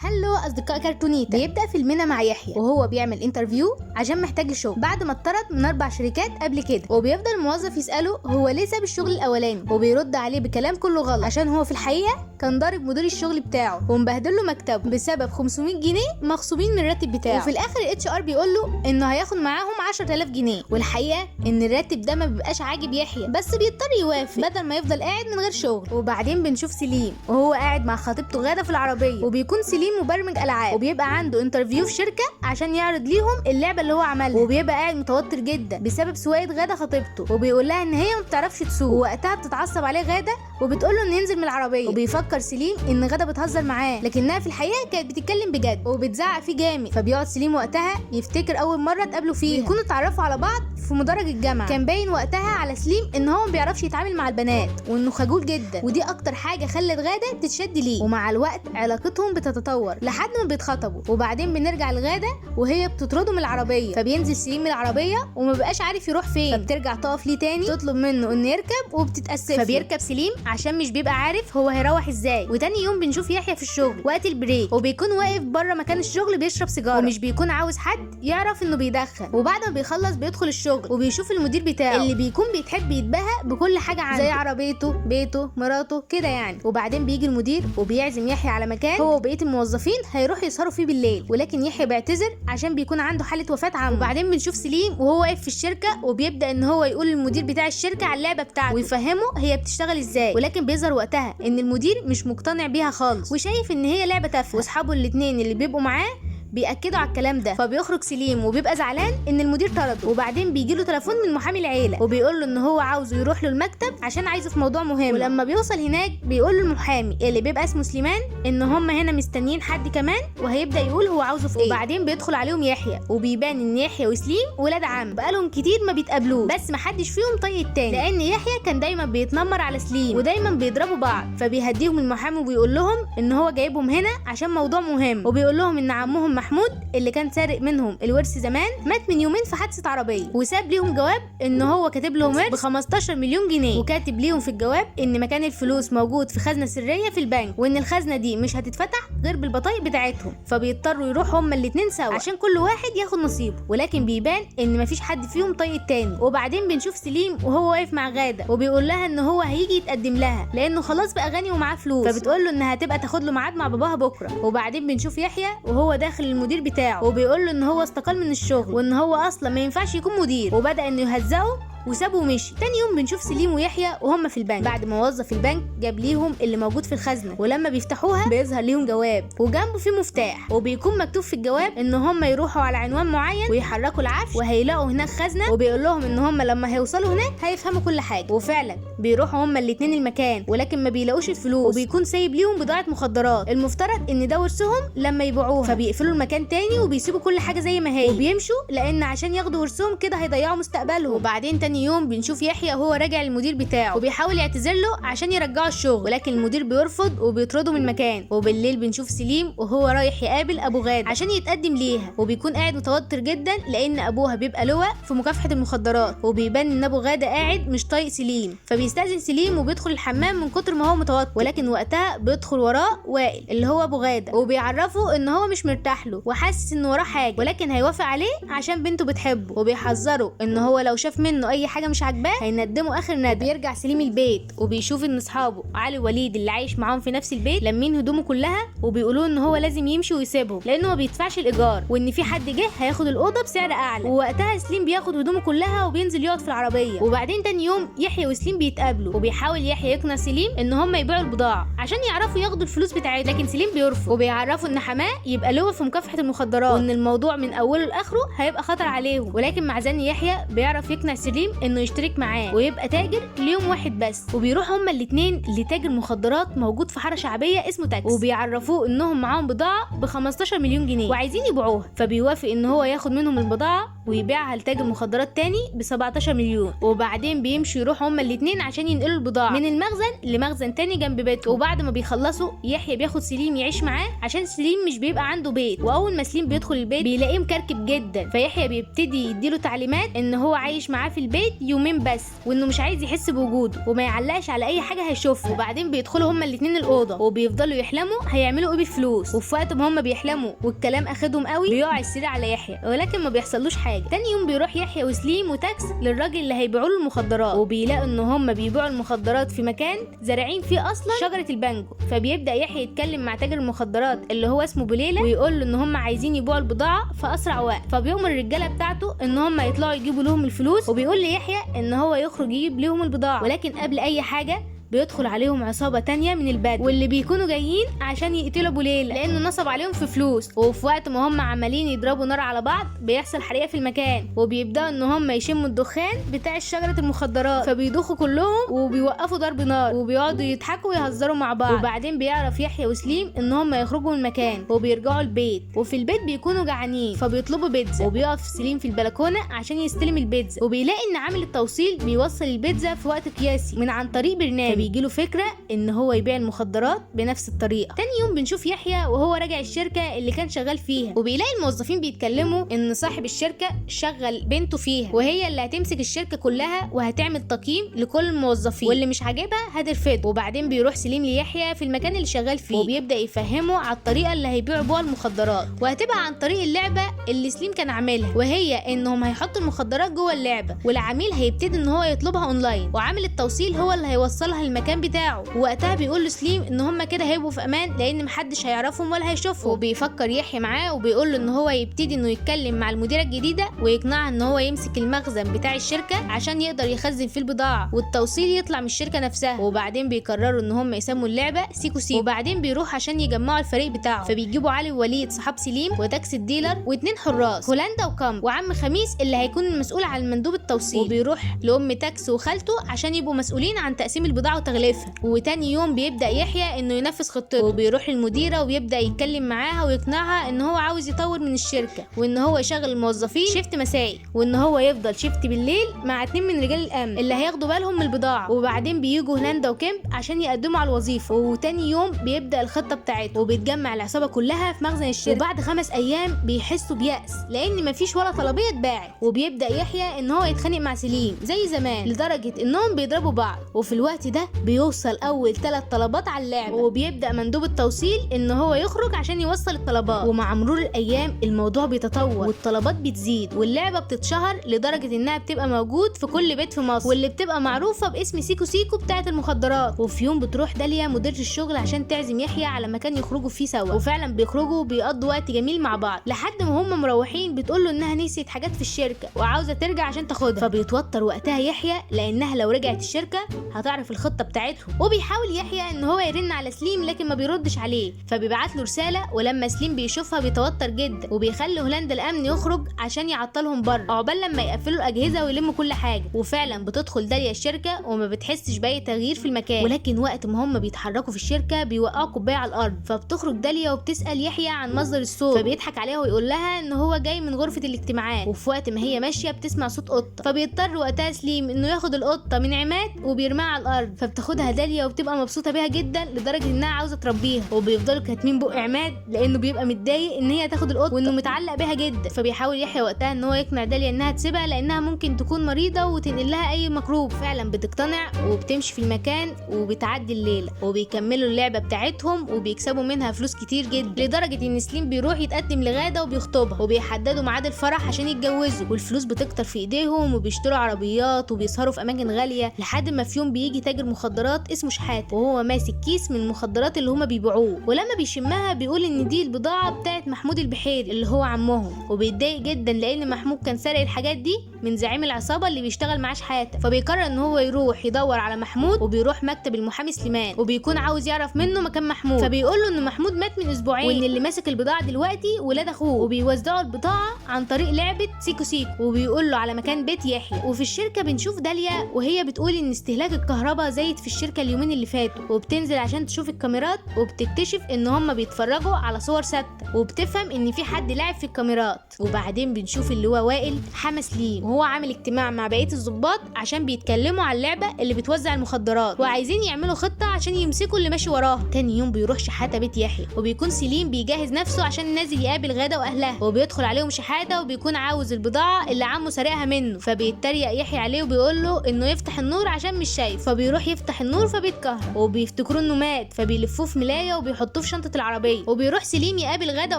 Hello اصدقاء كرتونيتا. بيبدا فيلمنا مع يحيى وهو بيعمل interview عشان محتاج الشغل بعد ما اتطرد من 4 شركات قبل كده، وبيفضل الموظف يساله هو ليه ساب الشغل الاولاني، وبيرد عليه بكلام كله غلط عشان هو في الحقيقة كان ضارب مدير الشغل بتاعه ومبهدل له مكتبه بسبب 500 جنيه مغصوبين من الراتب بتاعه. وفي الاخر ال HR بيقول له انه هياخد معاهم 10000 جنيه، والحقيقة ان الراتب ده ما بيبقاش عاجب يحيى بس بيضطر يوافق بدل ما يفضل قاعد من غير شغل. وبعدين بنشوف سليم وهو قاعد مع خطيبته غاده في العربية، وبيكون سليم مبرمج العاب وبيبقى عنده interview في شركة عشان يعرض ليهم اللعبة اللي هو عملها، وبيبقى قاعد متوتر جدا بسبب سواقة غاده خطيبته، وبيقول لها ان هي ما بتعرفش تسوق، ووقتها بتتعصب عليه غاده وبتقول له انه ينزل من العربية. وبيفكر سليم ان غاده بتهزر معاه لكنها في الحقيقة كانت بتتكلم بجد وبتزعق فيه جامد. فبيقعد سليم وقتها يفتكر اول مرة اتقابلوا فيها، بيكونوا اتعرفوا على بعض في مدرج الجامعة. كان باين وقتها على سليم ان هو ما بيعرفش يتعامل مع البنات وانه خجول جدا، ودي اكتر حاجة خلت غاده تتشد ليه. ومع الوقت علاقتهم بتتطور لحد ما بيتخطبوا. وبعدين بنرجع لغاده وهي بتطرده من العربية، فبينزل سليم من العربية وما بقاش عارف يروح فين، فبترجع تقف ليه تاني تطلب منه انه يركب وبتتاسف، فبيركب سليم عشان مش بيبقى عارف هو هيروح ازاي. وتاني يوم بنشوف يحيى في الشغل وقت ال break، وبيكون واقف بره مكان الشغل بيشرب سيجارة ومش بيكون عاوز حد يعرف انه بيدخن. وبعد ما بيخلص بيدخل الشغل وبيشوف المدير بتاعه اللي بيكون بيتحب يتباهى بكل حاجة عنده زي عربيته، بيته، مراته كده يعني. وبعدين بيجي المدير وبيعزم يحيى على مكان هو وبقية الموظفين هيروحوا يسهروا فيه بالليل، ولكن يحيى بيعتذر عشان بيكون عنده حاله وفاه عمه. وبعدين بنشوف سليم وهو واقف في الشركة وبيبدا ان هو يقول للمدير بتاع الشركة على اللعبة بتاعته ويفهمه هي بتشتغل ازاي، ولكن بيظهر وقتها ان المدير مش مقتنع بيها خالص وشايف ان هي لعبه تافهة، واصحابه الاثنين اللي بيبقوا معاه بيأكدوا على الكلام ده. فبيخرج سليم وبيبقى زعلان ان المدير طرده. وبعدين بيجي له تليفون من محامي العيلة وبيقول له ان هو عاوزه يروح له المكتب عشان عايزه في موضوع مهم. ولما بيوصل هناك بيقول له المحامي اللي بيبقى اسمه سليمان ان هم هنا مستنيين حد كمان، وهيبدا يقول هو عاوزه في ايه. وبعدين بيدخل عليهم يحيى وبيبان ان يحيى وسليم ولاد عم بقالهم كتير ما بيتقابلوش، بس محدش فيهم طايق التاني لان يحيى كان دايما بيتنمر على سليم ودايما بيضربوا بعض. فبيهديهم المحامي وبيقول لهم ان هو جايبهم هنا عشان موضوع مهم، وبيقول لهم ان عمهم محمود اللي كان سارق منهم الورث زمان مات من يومين في حادثه عربية، وساب ليهم جواب ان هو كاتب لهم ورث ب 15 مليون جنيه، وكاتب ليهم في الجواب ان مكان الفلوس موجود في خزنه سرية في البنك، وان الخزنة دي مش هتتفتح غير بالبطايق بتاعتهم. فبيضطروا يروحوا هما الاثنين سوا عشان كل واحد ياخد نصيبه، ولكن بيبان ان مفيش حد فيهم طايق التاني. وبعدين بنشوف سليم وهو واقف مع غاده وبيقول لها ان هو هيجي يتقدم لها لانه خلاص بقى غني ومعاه فلوس، فبتقول له انها هتبقى تاخد له ميعاد مع باباها بكره. وبعدين بنشوف يحيى وهو داخل المدير بتاعه وبيقول له ان هو استقال من الشغل وان هو اصلا ما ينفعش يكون مدير، وبدا انه يهزقه وسابه ومشي. تاني يوم بنشوف سليم ويحيى وهم في البنك بعد ما موظف البنك جاب ليهم اللي موجود في الخزنة، ولما بيفتحوها بيظهر ليهم جواب وجنبه فيه مفتاح، وبيكون مكتوب في الجواب ان هم يروحوا على عنوان معين ويحركوا العفش وهيلاقوا هناك خزنه، وبيقول لهم ان هم لما هيوصلوا هناك هيفهموا كل حاجة. وفعلا بيروحوا هم الاثنين المكان ولكن ما بيلاقوش الفلوس، وبيكون سايب ليهم بضاعة مخدرات المفترض ان ده ورثهم لما يبيعوها. فبيقفلوا المكان تاني وبيسيبوا كل حاجة زي ما هي وبيمشوا لان عشان ياخدوا ورثهم كده هيضيعوا مستقبلهم. وبعدين تاني يوم بنشوف يحيى وهو راجع للمدير بتاعه وبيحاول يعتذر له عشان يرجعه الشغل، ولكن المدير بيرفض وبيطرده من المكان. وبالليل بنشوف سليم وهو رايح يقابل ابو غاده عشان يتقدم ليها، وبيكون قاعد متوتر جدا لان ابوها بيبقى لواء في مكافحة المخدرات، وبيبان ان ابو غاده قاعد مش طايق سليم. فبيستأذن سليم وبيدخل الحمام من كتر ما هو متوتر، ولكن وقتها بيدخل وراه وائل اللي هو ابو غاده وبيعرفه ان هو مش مرتاح له وحاسس ان وراه حاجة، ولكن هيوافق عليه عشان بنته بتحبه، وبيحذره ان هو لو شاف منه اي حاجة مش عاجباه هيندمه اخر ندم. بيرجع سليم البيت وبيشوف ان اصحابه علي ووليد اللي عايش معاهم في نفس البيت لمين هدومه كلها وبيقولوا ان هو لازم يمشي ويسيبهم لانه ما بيدفعش الايجار، وان في حد جه هياخد الاوضة بسعر اعلى. ووقتها سليم بياخد هدومه كلها وبينزل يقعد في العربية. وبعدين تاني يوم يحيى وسليم بيتقابلوا، وبيحاول يحيى يقنع سليم ان هم يبيعوا البضاعة عشان يعرفوا ياخدوا الفلوس بتاعتهم، لكن سليم بيرفض وبيعرفوا ان حماه يبقى لواء في مكافحة المخدرات وان الموضوع من اوله لاخره هيبقى خطر عليهم. ولكن مع زن يحيى بيعرف يقنع سليم انه يشترك معاه ويبقى تاجر ليوم واحد بس. وبيروحوا هما الاثنين لتاجر مخدرات موجود في حارة شعبية اسمه تاكس، وبيعرفوه انهم معاهم بضاعة ب 15 مليون جنيه وعايزين يبيعوها، فبيوافق ان هو ياخد منهم البضاعة ويبيعها لتاجر مخدرات تاني ب 17 مليون. وبعدين بيمشوا يروحوا هما الاثنين عشان ينقلوا البضاعة من المخزن لمخزن تاني جنب بيته. وبعد ما بيخلصوا يحيى بياخد سليم يعيش معاه عشان سليم مش بيبقى عنده بيت. واول ما سليم بيدخل البيت بيلاقيه مكركب جدا، فيحيى بيبتدي يديله تعليمات ان هو عايش معاه في البيت البيت يومين بس، وانه مش عايز يحس بوجوده وما يعلقش على اي حاجة هيشوفها. وبعدين بيدخلوا هما الاثنين الاوضة وبيفضلوا يحلموا هيعملوا ايه بالفلوس. وفي وقت ما هما بيحلموا والكلام اخدهم قوي بيقع السرير على يحيى، ولكن ما بيحصلوش حاجة. تاني يوم بيروح يحيى وسليم وتاكس للراجل اللي هيبيعوا له المخدرات، وبيلاقوا ان هما بيبيعوا المخدرات في مكان زارعين فيه اصلا شجرة البانجو. فبيبدا يحيى يتكلم مع تاجر المخدرات اللي هو اسمه بوليلا ويقول له ان هم عايزين يبيعوا البضاعة في اسرع وقت. فبيؤمر الرجالة بتاعته ان هم يطلعوا يجيبوا لهم الفلوس، وبيقول ليحيى ان هو يخرج يجيب لهم البضاعة. ولكن قبل اي حاجة بيدخل عليهم عصابة تانية من البدو واللي بيكونوا جايين عشان يقتلوا ابو ليلى لانه نصب عليهم في فلوس. وفي وقت ما هم عمالين يضربوا نار على بعض بيحصل حريقة في المكان، وبيبداوا ان هم يشموا الدخان بتاع شجرة المخدرات، فبيدوخوا كلهم وبيوقفوا ضرب نار وبيقعدوا يضحكوا ويهزروا مع بعض. وبعدين بيعرف يحيى وسليم ان هم يخرجوا من المكان وبيرجعوا البيت، وفي البيت بيكونوا جعانين فبيطلبوا بيتزا. وبيقف سليم في البلكونه عشان يستلم البيتزا، وبيلاقي ان عامل التوصيل بيوصل البيتزا في وقت قياسي من عن طريق برنامج. بيجيله فكرة ان هو يبيع المخدرات بنفس الطريقة. تاني يوم بنشوف يحيى وهو راجع الشركة اللي كان شغال فيها، وبيلاقي الموظفين بيتكلموا ان صاحب الشركة شغل بنته فيها وهي اللي هتمسك الشركة كلها وهتعمل تقييم لكل الموظفين واللي مش عاجبها هترفضه. وبعدين بيروح سليم ليحيى في المكان اللي شغال فيه وبيبدا يفهمه على الطريقة اللي هيبيعوا بيها المخدرات، وهتبقى عن طريق اللعبة اللي سليم كان عاملها، وهي انهم هيحطوا المخدرات جوه اللعبة والعميل هيبتدي ان هو يطلبها اونلاين، وعامل التوصيل هو اللي هيوصلها المكان بتاعه. ووقتها بيقول له سليم ان هم كده هيبقوا في امان لان محدش هيعرفهم ولا هيشوفهم. وبيفكر يحيى معاه وبيقول له ان هو يبتدي انه يتكلم مع المديرة الجديدة ويقنعها ان هو يمسك المخزن بتاع الشركة عشان يقدر يخزن فيه البضاعة والتوصيل يطلع من الشركة نفسها. وبعدين بيقرروا ان هم يسموا اللعبة سيكو سيكو. وبعدين بيروح عشان يجمعوا الفريق بتاعه، فبيجيبوا علي ووليد صحاب سليم وتاكسي ال dealer واثنين حراس هولندا وكامب وعم خميس اللي هيكون المسؤول عن مندوب التوصيل. وبيروح لام تاكس وخالته عشان يبقوا مسؤولين عن تقسيم البضاعة وتغليفها. وتاني يوم بيبدا يحيى انه ينفذ خطته، وبيروح للمديره وبيبدا يتكلم معاها ويقنعها ان هو عاوز يطور من الشركة وان هو يشغل الموظفين shift مسائي وان هو يفضل shift بالليل مع 2 من رجال الامن اللي هياخدوا بالهم من البضاعة. وبعدين بييجوا هولندا وكيمب عشان يقدموا على الوظيفة. وتاني يوم بيبدا الخطة بتاعته وبيتجمع العصابة كلها في مخزن الشركة. وبعد 5 ايام بيحسوا بيأس لان مفيش ولا طلبية اتباعت، وبيبدا يحيى ان هو يتخانق مع سليم زي زمان لدرجة انهم بيضربوا بعض. وفي الوقت ده بيوصل اول 3 طلبات على اللعبة، وبيبدا مندوب التوصيل ان هو يخرج عشان يوصل الطلبات. ومع مرور الايام الموضوع بيتطور والطلبات بتزيد واللعبة بتتشهر لدرجة انها بتبقى موجود في كل بيت في مصر، واللي بتبقى معروفة باسم سيكو سيكو بتاعه المخدرات. وفي يوم بتروح داليا مديره الشغل عشان تعزم يحيى على مكان يخرجوا فيه سوا، وفعلا بيخرجوا وبيقضوا وقت جميل مع بعض. لحد ما هم مروحين بتقول له انها نسيت حاجات في الشركة وعاوزه ترجع عشان تاخدها. فبيتوتر وقتها يحيى لانها لو رجعت الشركة هتعرف الخطة بتاعتهم. وبيحاول يحيى ان هو يرن على سليم لكن ما بيردش عليه، فبيبعت له رسالة، ولما سليم بيشوفها بيتوتر جدا وبيخلي هولندا الامن يخرج عشان يعطلهم بره عقبال لما يقفلوا الاجهزة ويلموا كل حاجة. وفعلا بتدخل داليا الشركة وما بتحسش باي تغيير في المكان، ولكن وقت ما هم بيتحركوا في الشركة بيوقعوا كوباية على الارض. فبتخرج داليا وبتسال يحيى عن مصدر الصوت، فبيضحك عليها ويقول لها ان هو جاي من غرفة الاجتماعات. وفي وقت ما هي ماشية بتسمع صوت قطة، فبيضطر وقتها سليم انه ياخد القطة من عماد وبيرميها على الارض. فبتاخدها داليا وبتبقى مبسوطة بيها جدا لدرجة انها عاوزه تربيها، وبيفضلوا كاتمين بق عماد لانه بيبقى متضايق ان هي تاخد القطة وانه متعلق بيها جدا. فبيحاول يحيى وقتها ان هو يقنع داليا انها تسيبها لانها ممكن تكون مريضه وتنقل لها اي ميكروب. فعلا بتقتنع وبتمشي في المكان وبتعدي الليلة، وبيكملوا اللعبة بتاعتهم وبيكسبوا منها فلوس كتير جدا لدرجة ان سليم بيروح يتقدم لغاده وبيخطبها وبيحددوا ميعاد الفرح عشان يتجوزوا. والفلوس بتكتر في ايديهم وبيشتروا عربيات وبيسهروا في اماكن غالية، لحد ما في يوم بيجي تاجر مخدرات اسمه شحاته وهو ماسك كيس من المخدرات اللي هما بيبيعوه، ولما بيشمها بيقول ان دي البضاعة بتاعت محمود البحيري اللي هو عمهم. وبيتضايق جدا لان محمود كان سارق الحاجات دي من زعيم العصابة اللي بيشتغل معاه شحاته. فبيقرر ان هو يروح يدور على محمود، وبيروح مكتب المحامي سليمان وبيكون عاوز يعرف منه مكان محمود. فبيقول له ان محمود مات من اسبوعين وان اللي ماسك البضاعة دلوقتي ولاد اخوه، وبيوزعوا البضاعة عن طريق لعبه سيكو سيكو، وبيقول له على مكان بيت يحيى. وفي الشركة بنشوف داليا وهي بتقول ان استهلاك الكهرباء زي زايد في الشركة اليومين اللي فاتوا، وبتنزل عشان تشوف الكاميرات وبتكتشف ان هم بيتفرجوا على صور ثابتة، وبتفهم ان في حد لعب في الكاميرات. وبعدين بنشوف اللي هو وائل حمى سليم وهو عامل اجتماع مع بقية الضباط عشان بيتكلموا على اللعبة اللي بتوزع المخدرات وعايزين يعملوا خطه عشان يمسكوا اللي ماشي وراها. تاني يوم بيروح شحاته بيت يحيى، وبيكون سليم بيجهز نفسه عشان نازل يقابل غاده واهلها، وبيدخل عليهم شحاته وبيكون عاوز البضاعة اللي عمه سارقها منه، فبيتريق يحيى عليه وبيقول له انه يفتح النور عشان مش شايف، فبيروح يفتح النور فبيتكهرب وبيفتكروا انه مات، فبيلفوه في ملايه وبيحطوه في شنطه العربية. وبيروح سليم يقابل غاده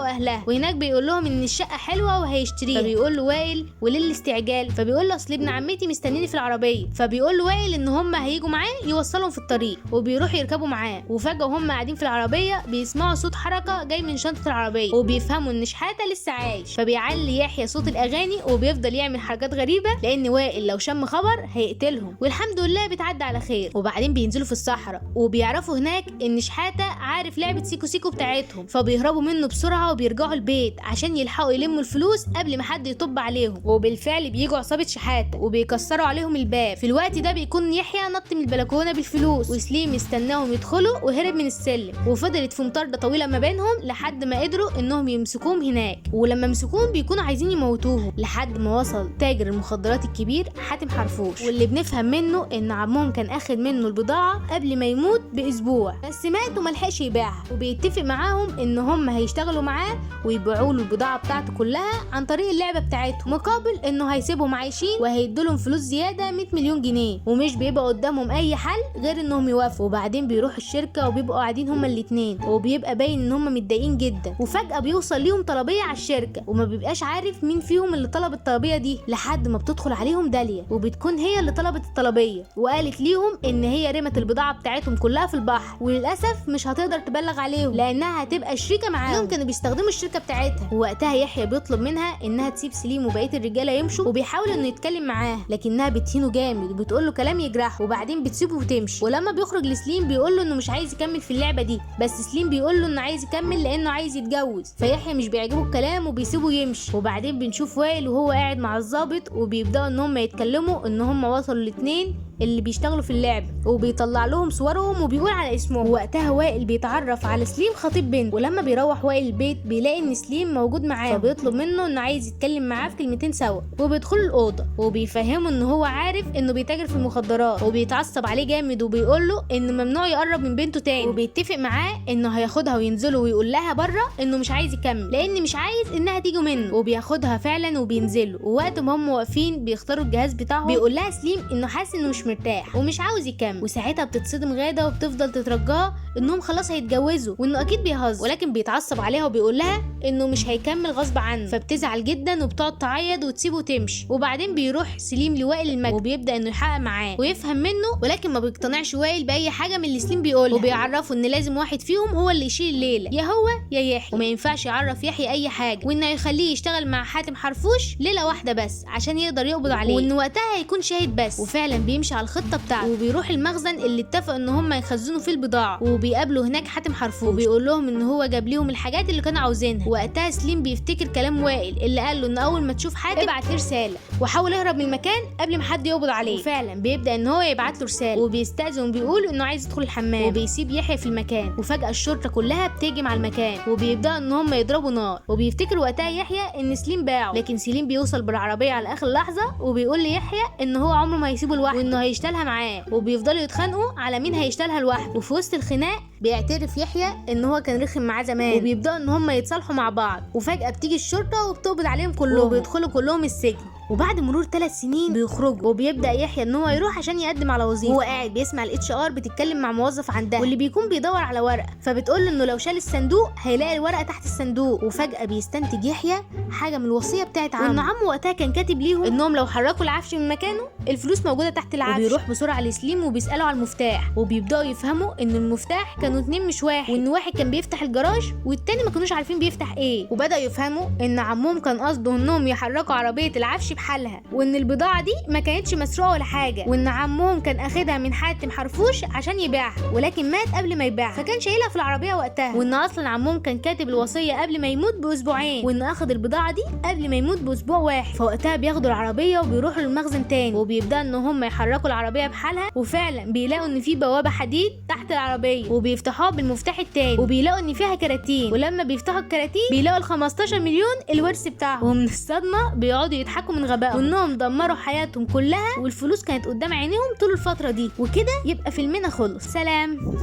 واهلها، وهناك بيقول لهم ان الشقة حلوة وهيشتريها، فبيقول له وائل وليه الاستعجال؟ فبيقول له اصل ابن عمتي مستنيني في العربية، فبيقول له وائل ان هم هيجوا معاه يوصلهم في الطريق، وبيروحوا يركبوا معاه. وفجاة وهم قاعدين في العربية بيسمعوا صوت حركة جاي من شنطه العربية، وبيفهموا ان شحاته لسه عايش، فبيعلي يحيى صوت الاغاني وبيفضل يعمل حركات غريبة لان وائل لو شم خبر هيقتلهم، والحمد لله بتعدي على خير. وبعدين بينزلوا في الصحراء وبيعرفوا هناك ان شحاته عارف لعبه سيكو سيكو بتاعتهم، فبيهربوا منه بسرعة وبيرجعوا البيت عشان يلحقوا يلموا الفلوس قبل ما حد يطب عليهم. وبالفعل بيجوا عصابة شحاته وبيكسروا عليهم الباب. في الوقت ده بيكون يحيى نط من البلكونه بالفلوس، وسليم استناهم يدخلوا وهرب من السلم، وفضلت في مطاردة طويلة ما بينهم لحد ما قدروا انهم يمسكوهم هناك. ولما مسكوهم بيكونوا عايزين يموتوهم لحد ما وصل تاجر المخدرات الكبير حاتم حرفوش، واللي بنفهم منه ان عمهم كان اخد منه البضاعة قبل ما يموت باسبوع، بس مات وملحقش يبيعها، وبيتفق معاهم ان هم هيشتغلوا معاه ويبيعوا له البضاعة بتاعته كلها عن طريق اللعبة بتاعتهم، مقابل انه هيسيبهم عايشين وهيدولهم فلوس زيادة 100 مليون جنيه، ومش بيبقى قدامهم اي حل غير انهم يوافقوا. وبعدين بيروحوا الشركة وبيبقوا قاعدين هما الاثنين، وبيبقى باين ان هما متضايقين جدا، وفجاة بيوصل ليهم طلبية على الشركة وما بيبقاش عارف مين فيهم اللي طلب الطلبيه دي، لحد ما بتدخل عليهم داليا وبتكون هي اللي طلبت الطلبيه، وقالت ليهم ان هي رمت البضاعة بتاعتهم كلها في البحر، وللاسف مش هتقدر تبلغ عليهم لانها هتبقى شريكه معاهم كانوا بيستخدموا الشركة بتاعتها. ووقتها يحيى بيطلب منها انها تسيب سليم وبقية الرجالة يمشوا، وبيحاول انه يتكلم معاها لكنها بتهينه جامد وبتقول له كلام يجرحه، وبعدين بتسيبه وتمشي. ولما بيخرج لسليم بيقول له انه مش عايز يكمل في اللعبة دي، بس سليم بيقول له انه عايز يكمل لانه عايز يتجوز، فيحيى مش بيعجبه الكلام وبيسيبه يمشي. وبعدين بنشوف وائل وهو قاعد مع الضابط، وبيبداوا ان هم يتكلموا ان هم وصلوا الاثنين اللي بيشتغلوا في اللعبة، وبيطلع لهم صورهم وبيقول على اسمهم. ووقتها وائل بيتعرف على سليم خطيب بنته، ولما بيروح وائل البيت بيلاقي ان سليم موجود معاه، فبيطلب منه انه عايز يتكلم معاه في كلمتين سوا، وبيدخلوا الاوضة وبيفهمه ان هو عارف انه بيتاجر في المخدرات، وبيتعصب عليه جامد وبيقول له ان ممنوع يقرب من بنته تاني، وبيتفق معاه انه هياخدها وينزلوا ويقول لها بره انه مش عايز يكمل لان مش عايز انها تيجي منه، وبياخدها فعلا وبينزلوا. ووقت ما هم واقفين بيختاروا الجهاز بتاعهم، بيقول لها سليم انه حاسس انه مش مرتاح ومش عاوز يكمل، وساعتها بتتصدم غاده وبتفضل تترجاه انهم خلاص هيتجوزوا وانه اكيد بيهزر، ولكن بيتعصب عليها وبيقول لها انه مش هيكمل غصب عنه، فبتزعل جدا وبتقعد تعيط وتسيبه وتمشي. وبعدين بيروح سليم لوائل المكتب وبيبدا انه يحقق معاه ويفهم منه، ولكن ما بيقتنعش وائل باي حاجة من اللي سليم بيقولها، وبيعرفه ان لازم واحد فيهم هو اللي يشيل الليلة، يا هو يا يحيى، وما ينفعش يعرف يحيى اي حاجة، وانه يخليه يشتغل مع حاتم حرفوش ليلة واحدة بس عشان يقدر يقبض عليه، وان وقتها هيكون شاهد بس. وفعلا بيمشي على الخطة بتاعته وبيروح المخزن اللي اتفقوا ان هم يخزنوا فيه البضاعة، وبيقابلوا هناك حاتم حرفوش وبيقول لهم ان هو جاب ليهم الحاجات اللي كانوا عاوزينها. وقتها سليم بيفتكر كلام وائل اللي قال له ان اول ما تشوف حاتم ابعت له رسالة وحاول اهرب من المكان قبل ما حد يقبض عليه، وفعلا بيبدا ان هو يبعت له رسالة وبيستأذن وبيقول انه عايز يدخل الحمام، وبيسيب يحيى في المكان. وفجاة الشرطة كلها بتهجم على المكان وبيبداوا ان هم يضربوا نار، وبيفتكر وقتها يحيى ان سليم باعه، لكن سليم بيوصل بالعربية على اخر لحظة وبيقول ليحيى ان هو عمره ما هيسيبه لوحده وانه هيشتغلها معاه، وبيفضلوا يتخانقوا على مين هيشتغلها لوحده. وفي وسط الخناق بيعترف يحيى ان هو كان رخم معاه زمان، وبيبداوا ان هم يتصالحوا مع بعض. وفجاة بتيجي الشرطة وبتقبض عليهم كلهم وبيدخلوا كلهم السجن. وبعد مرور 3 سنين بيخرجوا، وبيبدا يحيى ان هو يروح عشان يقدم على وظيفة. هو قاعد بيسمع ال HR بتتكلم مع موظف عندها واللي بيكون بيدور على ورقة، فبتقول له انه لو شال الصندوق هيلاقي الورقة تحت الصندوق. وفجاة بيستنتج يحيى حاجة من الوصية بتاعت عمه، وان عمه وقتها كان كاتب ليهم انهم لو حركوا العفش من مكانه الفلوس موجودة تحت العفش. وبيروح بسرعة لسليم وبيساله على المفتاح، وبيبداوا يفهموا ان المفتاح كانوا 2 مش واحد، وان واحد كان بيفتح الجراج والتاني ما كانوش عارفين بيفتح ايه. وبداوا يفهموا ان عمهم كان قصده انهم يحركوا عربية العفش بحالها، وان البضاعة دي ما كانتش مسروقه ولا حاجة، وان عمهم كان اخدها من حاتم حرفوش عشان يبيعها، ولكن مات قبل ما يبيعها، فكان شايلها في العربية وقتها، وان اصلا عمهم كان كاتب الوصية قبل ما يموت باسبوعين، وان اخد البضاعة دي قبل ما يموت باسبوع واحد. فوقتها بياخدوا العربية وبيروحوا للمخزن تاني، وبيبداوا ان هم يحركوا العربية بحالها، وفعلا بيلاقوا ان في بوابه حديد تحت العربية، وبيفتحوها بالمفتاح التاني، وبيلاقوا ان فيها كراتين، ولما بيفتحوا الكراتين بيلاقوا ال 15 مليون الورث بتاعهم، ومن الصدمة بيقعدوا يضحكوا من غبائهم وانهم دمروا حياتهم كلها، والفلوس كانت قدام عينيهم طول الفترة دي. وكده يبقى فيلمنا خلص. سلام.